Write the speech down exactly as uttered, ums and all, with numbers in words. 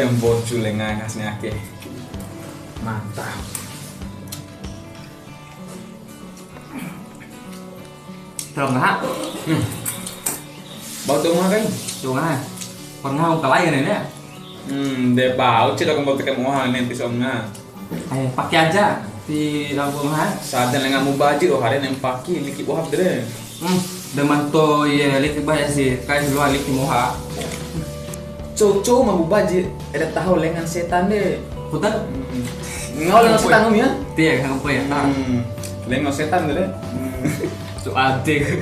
Mbocu lenga khasnya ake. Mantap. Terus ngaha. Hmm. Bau tuh ngaha kan? Tuh ngaha. Pernah ngaha kalai kan ini ya? Hmm, de bau cila kembali ke muha ini pisau ngaha. Ayo, pakai aja di lampu ngaha. Saat lenga mu baji, oh, hari nem paki, liki bohap dere. Hmm, de manto, iya, liki bahaya sih. Kai dulu liki moha. Cou-cou ma bubaji, eda taho lengan setan de. Putar? Hmm. Ngau lengan setan, Om, ya? Iya, ngau apa ya? Hmm. Lengan setan de. Hmm. Su ade.